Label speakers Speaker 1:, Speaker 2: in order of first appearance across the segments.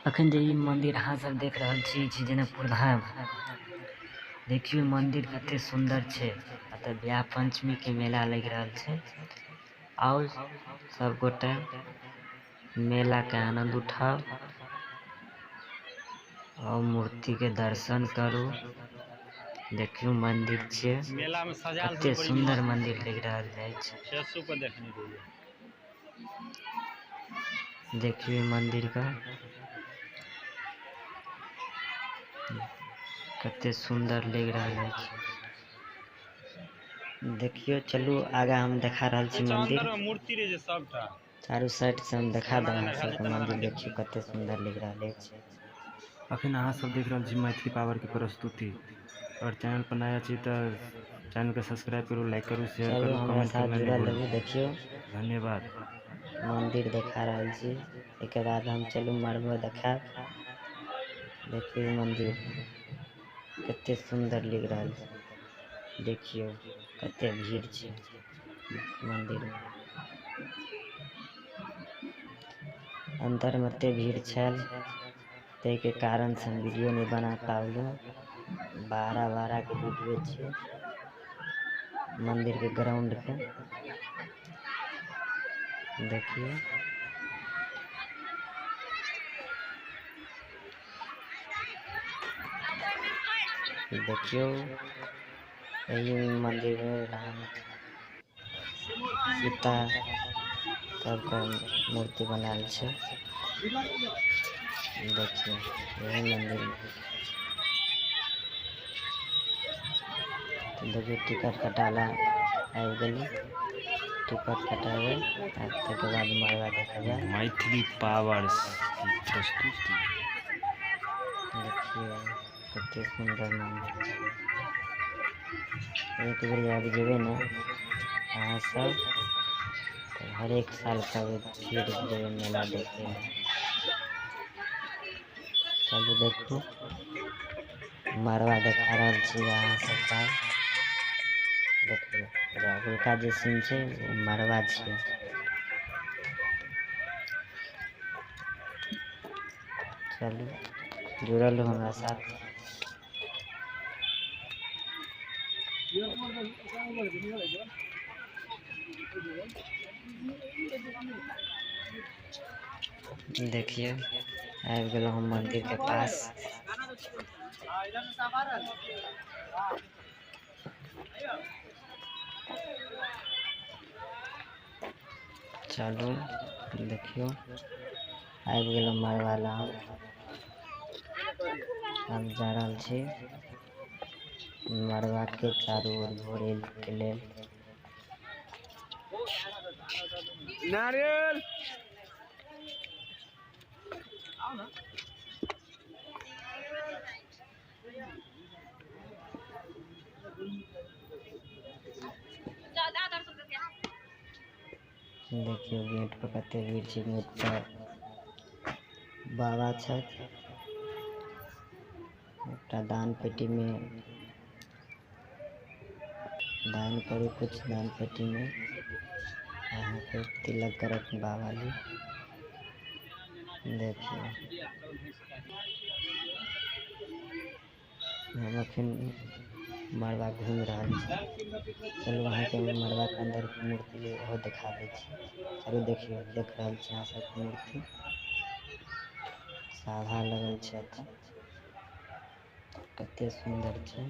Speaker 1: अखन जे ई मंदिर अहाँ सब देख रहल छी, ई छी जनकपुर धाम। देखियो मंदिर कते सुंदर छै। एतऽ बियाह पंचमी के मेला लग रहल छै। और सब गोटे मेला के आनंद उठाओ और मूर्ति के दर्शन करू। देखियो मंदिर छे,
Speaker 2: मेला में सजाल
Speaker 1: कते सुंदर मंदिर लग रहल अछि।
Speaker 2: 600 को देखने रहिए।
Speaker 1: देखियो मंदिर का कते सुंदर लग रहल अछि। देखियो चलू आगा हम देखा रहल छी मंदिर।
Speaker 2: अंदर में मूर्ति रहे जे सबटा।
Speaker 1: चारू साइड से हम देखा देब अहाँ सबके मंदिर। देखियो कते सुंदर लग रहल अछि।
Speaker 3: अखन अहाँ सब देख रहल छी मैथिली पावर के प्रस्तुति। और चैनल पर नया छी तऽ चैनल के सब्सक्राइब करू, लाइक करू, शेयर
Speaker 1: चलू
Speaker 3: करू,
Speaker 1: हमरा
Speaker 3: कमेंट
Speaker 1: साथ
Speaker 3: करना नहीं
Speaker 1: जुड़ल
Speaker 3: भूलू।
Speaker 1: रहू। देखियो
Speaker 3: धन्यवाद।
Speaker 1: मंदिर देखा रहल छी। एकर बाद हम चलू मड़बो देखायब। देखियो मंदिर कते सुंदर लग रहल छै। देखियो कते भीड़ छै मंदिर में। अंदर में एते भीड़ छल ताहि के कारण से हम वीडियो नहीं बना पावलहुँ। 12-12 के वीडियो छै मंदिर के ग्राउंड के। देखियो देखियो एहि मंदिर में राम सीता सबके मूर्ति बनायल छै। देखियो यही मंदिर में। तो देखियो टिकट कटाला आबि गेलै। टिकट कटाबै आ तकर बाद मड़बा देखबै।
Speaker 3: मैथिली पावर की प्रस्तुति।
Speaker 1: देखियो कते सुंदर मंदिर छै। एक बेर आबि जेबै ने अहाँ सब तऽ हरेक साल कहबै फिर जेबै मेला देखे। चलू देखू मड़बा देखा रहल छी अहाँ सबके। देखियौ अगुलका जे सीन छै ओ मड़बा छै। चलू जुड़ल रहू हमरा साथ। देखियौ आबि गेलहुँ हम मंदिर के पास। चलू देखियौ आबि गेलहुँ मड़बा लग। आब जा रहल छी मड़बा के चारू ओर घुरै के लेल।
Speaker 2: नारियल
Speaker 1: देखियौ गेट पर कते भीड़ छै। गेट पर बाबा छथि। एकटा दान पेटी में दान करू, कुछ दान पेटी में अहाँके तिलक करत बाबा जी। देखियौ हम अखन मड़बा घूमि रहल छी। चलू अहाँके मड़बा के अंदर के मूर्ति ओहो देखा दै छी। चलू देखियौ देख रहल छी अहाँ सबके मूर्ति साभा लगल छै। एतऽ कते सुंदर छै।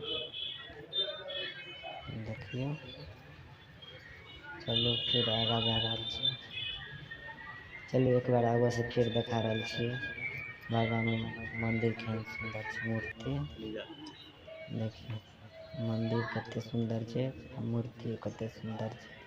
Speaker 1: देखियौ चलू फिर आगा जा रहल छी। चलू एक बार आगो से फिर देखा रहल छी बाबा मंदिर केहन सुंदर छै मूर्ति। देखियौ मंदिर कते सुंदर छै आ मूर्ति कते सुंदर छै।